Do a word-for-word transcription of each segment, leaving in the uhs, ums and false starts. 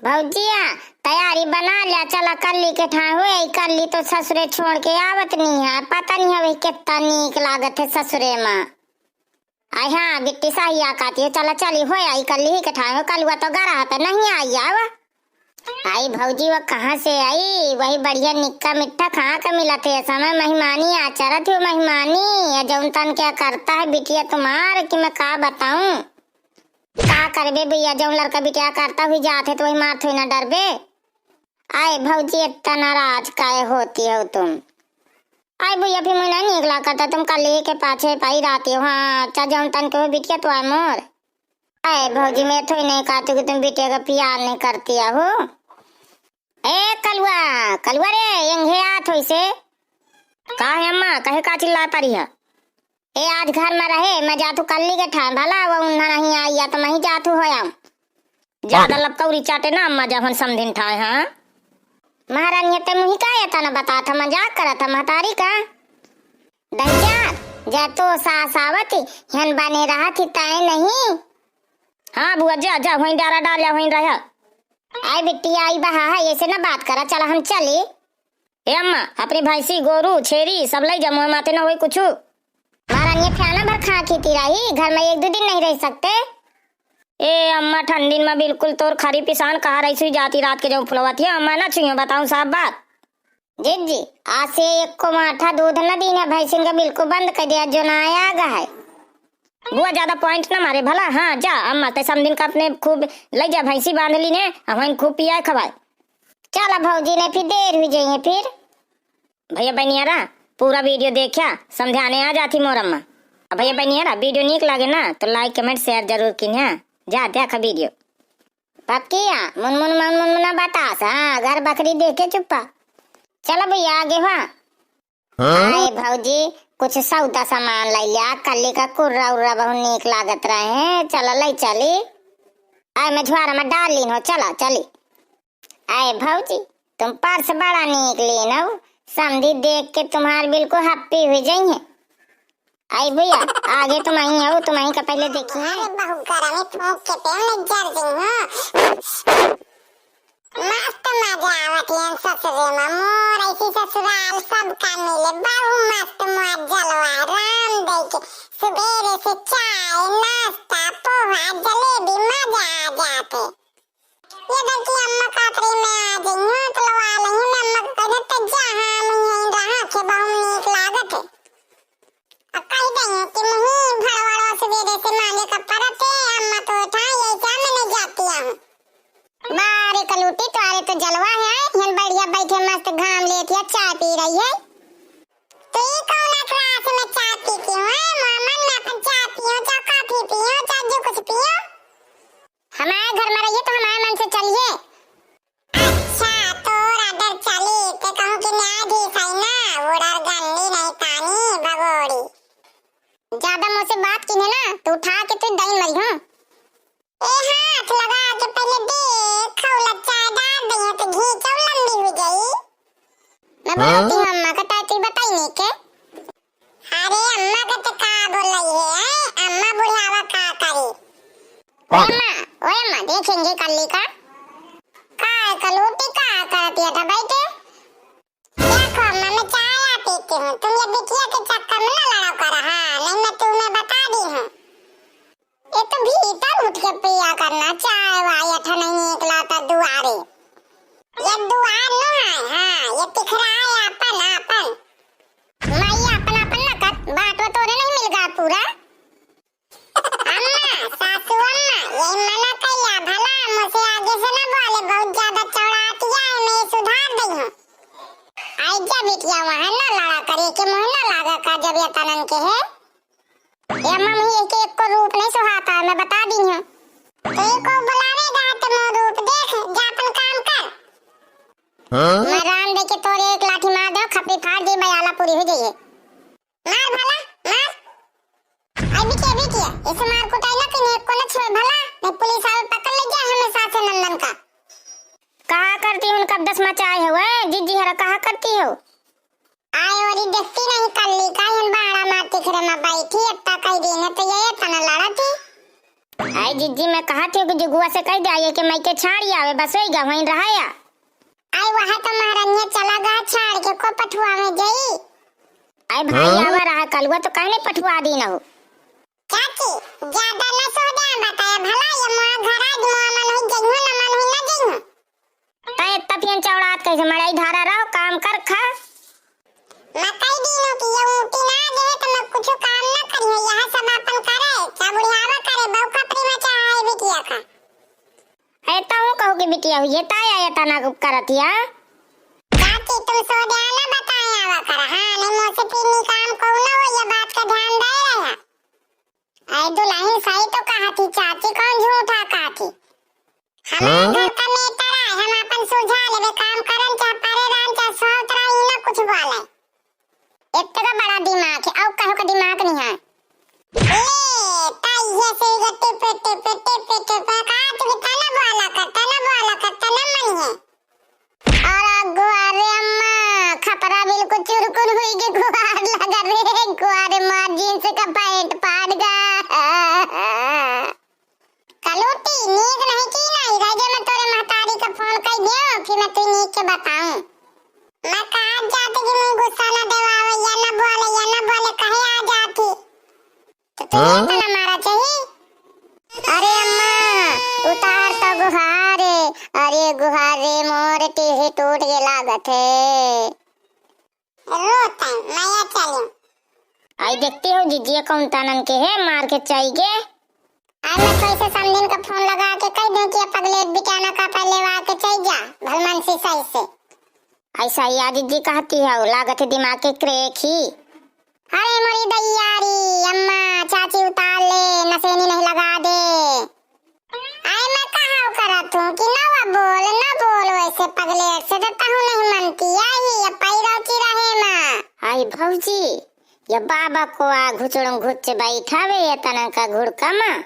भौजिया, तैयारी बना ल्या, चला कल्ली के ठाँय होइ आई। कल्ली तो ससुरे छोड़ के आवत नहीं है, पता नहीं है वही कितना नीक लागत है ससुरे मा। आई हाँ, बिट्टी साहिया कहती है, चला चली होइ आई, कल्ली ही के ठाँय होइ, कलुआ तो गरहा पे नहीं आई आवा। आई भौजी, वो कहाँ से आई? वही बढ़िया निक्का मिट्ठा खा के मिलत है। समय मेहमानी आचरत हो मेहमानी, या जौन तन क्या करता है बिटिया तुम्हार कि मैं का बताऊं। का करबे भैया, जौन लड़का बिटिया करता हुई जात है तो वही मार थोड़ी ना डरबे। आए भौजी, इतना नाराज काहे होती हो तुम? आए भैया, फिर मुझे नहीं निकला करता, तुम कल्ली के पाछे पाई रहती हो। हाँ, अच्छा जौन तन के हो बिटिया तो आए मोर। आए भौजी, मैं थोड़ी नहीं कहती कि तुम बिटिया का प्यार नहीं करती हो। ए कलुआ, कलुआ रे, यंगे आ थोड़ी से। का है अम्मा, कहे का चिल्ला पड़ी है? ए, आज घर में रहे, मैं जाथू कल्ली के ठाँय, भला वो उन्हा नहीं आई या तो मैं ही जाथू हो आऊं। ज्यादा लपकौरी चाटे ना अम्मा, जवन समधिन ठाँय, हाँ? महारानी, ते मुही का ये तना बता था, मजाक करा था महतारी का। दहिया, जै तो सास आवत, हन बने रहा थी, तय नहीं। हाँ बुआ, जा, जा, वहीं डारा डाल या, वहीं रहा। आई बिट्टी, आई बहा है, ऐसे ना बात करा, चला हम चली। ए अम्मा, अपनी भैंसी, गोरू, छेरी सब लई जा, मोए माते ना होई कुछु। महारानी, ये फ्याना भर खा खेती रही, घर में एक दो दिन नहीं रह सकते। ए अम्मा, ठंडिन में बिल्कुल तोर खरी पिसान कहा रही सुई जाती रात के जब फुलवत है, अम्मा ना छुइयो, बताऊं साफ बात। जिज्जी, आज से एक को माठा दूध न दीना, भैंसिन का बिल्कुल बंद कर दिया, जो ना आया गा है। बुआ ज्यादा point ना मारे भला। हाँ, जा अम्मा, ते समधिन का अपने खूब लई जा, भैंसी बांध ली ने, अब वहीं खूब पियाए खवाए। चला भौजी, नहीं फिर देर हुई जाइए फिर। भैया बनियारा, पूरा video देखा, समझाने आ जाती मोर अम्मा। अब भैया बनियारा, video नीक लागे ना तो like, comment, share जरूर कीन्या। जा देखा video। पक्किया, मुनमुन, मुनमुन ना बतास, हाँ, अगर बकरी देखे चुप्पा। चला भैया, आगे हुआ। हाँ? आए भौजी, कुछ सौदा सामान लई लिया, कल्ली का कुर्रा उर्रा बहुत नीक लागत रहे, चला लई चली। आए मैं झोरा में डाल लीन हो, चला चली। आए भौजी, तुम पर्स बड़ा नीक लीन हो, समधी देख के तुम्हार बिल्कुल happy हुई जाइए। आई भैया, आगे तुम आई हो, तुम आई का पहले देखिए। अरे बहू, गरमी फूंक के पेन में जर गई हूँ। मस्त मजा आवत है ससुरे में, मोर ऐसी ससुराल सबका मिले, बहु मस्त मोर जलवा राम दे के। सुबेरे से चाय, नाश्ता, पोहा, जलेबी, मजा आ जाते। ये देखिए अम्मा कातरी में आ गई हूँ, तो लवा लई हूँ, अम्मा के कहने तो जहाँ मुझे रहा के बहुत नीक लागत है। अब कह दई कि मुही भड़वड़वा सुबेरे से मांगे का परत है, अम्मा तो उठा, यही क्या मैंने जाती हूँ। बारे कलूटी, तुम्हारे तो जलवा है, यहन बढ़िया बैठे मस्त घाम लेत है, चाय पी रही है। तो ये कौन क्लास में चाय पीती हूँ, हैं? मामन मैं अपन चाय पीऊँ, चाहे कॉफी पीऊँ, चाहे जो कुछ पीऊँ। हमारे घर में रहिए तो हमारे मन से चलिए। अच्छा, तोर order चली, ते कहूँ कि न्यायाधीश है ना, order गंदी नहीं तानी, भगोड़ी। ज्यादा मुँह से बात कीन्हे ना, तो उठा के तू दई मरी हूँ। ए हाथ लगा के पहले देख, खौला चाय डाल दई, तो घी चौ लंबी हो जाई। मैं बोलती हूँ अम्मा का, ताती बताई नहीं के। अरे अम्मा के तो का बोलई है, हैं? अम्मा बुढ़ावा का करी? ओए अम्मा, ओए अम्मा, देखेंगे कल्ली का। का है कलूटी, का करती है था बैठे? देखो अम्मा, मैं चाय आ पीती हूँ, तुम ये बिटिया के चक्कर में ना लड़ा करा, हाँ, नहीं मैं तुम्हें बता दी हूँ। ये तो भीतर उठ के पिया करना, चाय वाय अठा नहीं निकला था दुआरे। ये दुआर न है, हाँ, ये तिखरा है आपन, आपन। माई, आपन, आपन ना कर, बाटवा तोरे नहीं मिल गा पूरा। अम्मा, सासू अम्मा, ये मना कैला भला, मुझसे आगे से ना बोले, बहुत ज्यादा चौड़ातिया है, मैं सुधार दई हूँ। आई जा बिटिया, वहाँ ना लड़ा करे, के मुँह ना लागा का, जब ये तनन के है। ए अम्मा, मुझे एक, एक को रूप नहीं सुहाता है, मैं बता दी हूँ। तो एक को बुलावे गा तो मैं रूप देख, जा अपन काम कर। हाँ? मैं राम दे के तोरे एक लाठी मार दे, खपरी फाड़ दे, बयाला पूरी हो जाइए। मार भला, मार। आई बिटिया, बिटिया, ऐसे मार कुटाई ना कि एक को ना छुए भला, नहीं पुलिस आवे पकड़ ले जा हमें साथे नंदन का। कहा करती हूँ, कब दस मचाए हो, ए? जिज्जी हरा कहा करती हो? आए ओरी देखती नहीं कल्ली का, इन बाड़ा मारती खरे में बैठी, इतना कह दी ने तो ये इतना लड़ा थी। आई जिज्जी, मैं कहत हूँ कि जुगुआ से कहि द्या, ये के मइके छाड़ि आवे, बस होई गा, वहीं रहाया। आई वहाँ तो महारानिया चला गा छाड़ के, को पठुआवे जाई। आई भाई, हाँ? आवा रहा कलुआ तो कहने पठुआ दीन हो। चाची, ज्यादा न सोद्या बताया भला, ये मोर घर आज मोर मन हुई जइहूँ, न मन हुई न जइहूँ। तै एत्ता फियन चौड़ात कैसे, मड़ई धारा रहो, काम कर खा। मैं कही दीन हो कि ये ऊँटी ना दे तो मैं कुछ काम न करिहूँ, यह सब अपन करे, चाहे बुढ़ियावा करे, बहू खपरी में चाहे बिटिया का। ए, तहूँ कहू कि बिटिया हुई है, ताया ये तना करत हिया। चाची, तुम सोद्या न बताए आवा कर, हाँ, नहीं मोसे फिर निकाम कहू न हो, ये बात का ध्यान दे रहा। अरे दुलहिन सही तो कहत ही चाची, कौन झूठा कहत ही? हमार हाँ? घर का matter आए, हम अपन सुलझा लेबे, काम करन चाहे परे रहन चाहे सोत रही, ई ना कुछ बोले। इतना बड़ा दिमाग है, और कहो का दिमाग नहीं है। ले, ताइये से ये टिप, टिप, टिप, टिप, काट के तना बोला कर, तना बोला कर, तना मनिए। अरे गुआरे अम्मा, खपरा बिल्कुल चुरकुर हुई के गुआर लगा रे, गुआरे माँ jeans का pant फाट गा। कलूटी, नीक नहीं की नहीं, रह जा, मैं तोरे महतारी का फोन कर दियो, फिर मैं तू नीक के बताऊं। मैं कहा जाती कि मैं गुस्सा न देवावे, या न बोले, या न बोले, कहे आ जाती। तो तू हाँ? ये तो न मारा चाहिए। अरे अम्मा, उतार तो गुहारे, अरे गुहारे मोर टीही टूट के लागत है। रो तैं, मैं या चलूं। आई देखती हो जिज्जिया कौन तनन के है, मार के चाई के। आई मैं कैसे समधिन का फोन लगा के कह दूं कि ये पगलेट बिटियाना का पहले वा के चाई जा, भलमनसी सही से। ऐसा ही आज जिज्जी कहती है, लागत है दिमाग के crack ही। अरे मोरी दैया री, अम्मा, चाची उतार ले, नसेनी नहीं लगा दे। आई मैं कहा करत हूँ कि न वा बोल, न बोल वैसे पगलेट से, तो तहूँ नहीं मनती आई, अब पैरौची रहे माँ। आई भौजी, ये बाबा को आ घुचड़ों घुच बैठावे, ये तना का घुड़का माँ।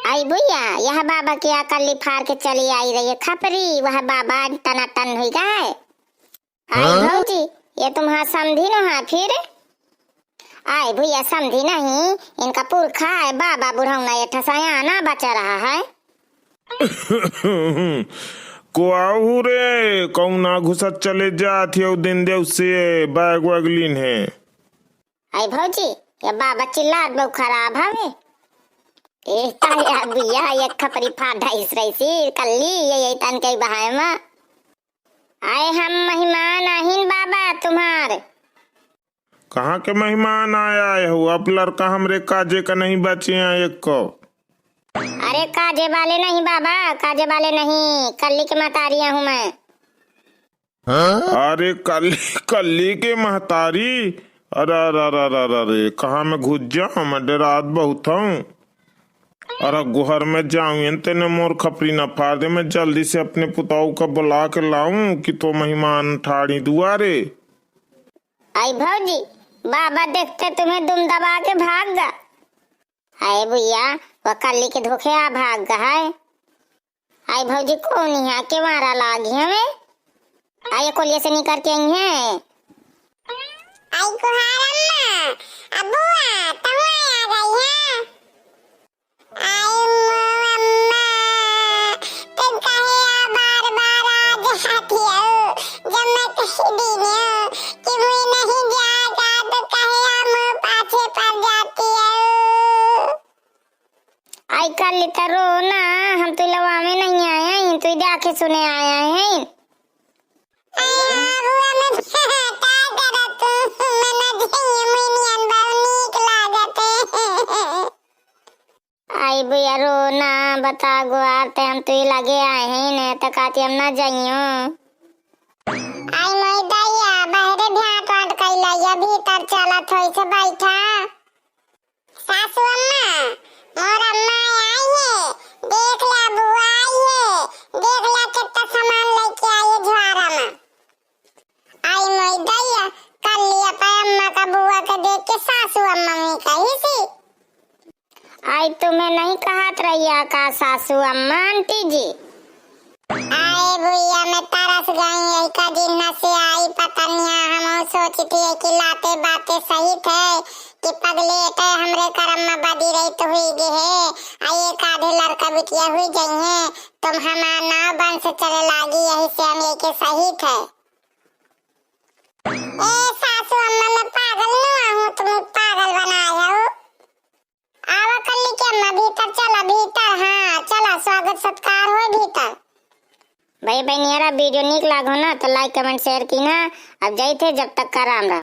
आई भैया, यह बाबा के आ कल्ली फार के चली आई रही है खपरी, वह बाबा टनाटन हुई गए। आई हाँ? भौजी, ये तुम्हार समधी न है फिर? आई भैया, समधी नहीं, इनका पुरखा है, बाबा बुढ़ौना ये ठसयाना बचा रहा है। को आहू रे, कौना घुसत चले जात हो दिन देव से, bag वैग लीन है। आई भौजी, ये बाबा चिल्लात बहु खराब हवे। ए ताया भैया, ये खपरी फाड़ा इस रही सी, कल्ली ये, ये तन के बहाए मा। आए हम मेहमान आहिन बाबा तुम्हार। कहाँ के मेहमान आया है हो? अब लड़का हमरे काजे का नहीं बचे हैं एक को। अरे काजे वाले नहीं बाबा, काजे वाले नहीं, कल्ली के महतारी हूँ मैं। अरे कल्ली, कल्ली के महतारी? अरे, अरे, अरे, अरे, अरे, कहाँ मैं घुस जाऊँ? मैं डरात बहुत हूँ। अरे गुहर में जाऊँ, एन तेने मोर खपरी न फाड़ दे। मैं जल्दी से अपने पुताऊ का बुला के लाऊं कि तो मेहमान ठाड़ी दुआरे। आई भौजी, बाबा देखते तुम्हें दुम दबा के भाग गा। आए भैया, वह कल्ली के धोखे आ भाग गा है। आई भौजी, कौन यहाँ के मारा लागी हमें? आई कोलिया से निकर के आई हैं। आई कुहार अम्मा, अबुआ, तहुआ आ गई है। आई मो अम्मा, तुम काहे आ बार बार आ जाती हो? जब मैं कही दी ना कि मुझे नहीं जाएगा तो काहे आ मुँह पाछे पड़ जाती हो? आई कल्ली त रो ना, हम तो लवावे नहीं आए हैं, तो जाके सुने आए हैं। आई हाँ, बुआ, मैं का करत हूँ? मैं ना जाइए, मुझे नियन बाबू नीक लागत है। आई बुआ रो ना, बता गुआर ते हम तो लगे आए हैं न, त काती हम ना जाइयो। आई मोई दैया, बहरे ध्यान वाट कैला, या भीतर चलत होई से बैठा। सासू अम्मा, मोर अम्मा आई है, देख ला बुआ आई है, देख ला कितना सामान लेके आई है झोरा में। आई मोई दैया, कल्ली अपन अम्मा का बुआ के देख के सासू अम्मा में कही सी। आई तुम्हें नहीं कहत रहिया का सासू अम्मा आंटी जी? आए भुइया में तरस गई, यही का जिन्ना से आई पतनिया। हम सोचती है कि लाते बातें सही थे कि पगलेट है, हमरे करम में बदी रही तो हुई गई है। आ एक आधे लड़का बिटिया हुई जाइए, तुम हमार नाव बन से चले लागी, यही से हम एके सहित है। ए सासू अम्मा, मैं पागल न हूँ, तुम पागल बनाए हो। आवा कल्ली के अम्मा, भीतर चला, भीतर, हाँ, चला, स्वागत सत्कार होए भीतर। भाई बहनियारा, video नीक लागो ना तो like, comment, share की ना। अब जाइत है, जब तक का राम राम।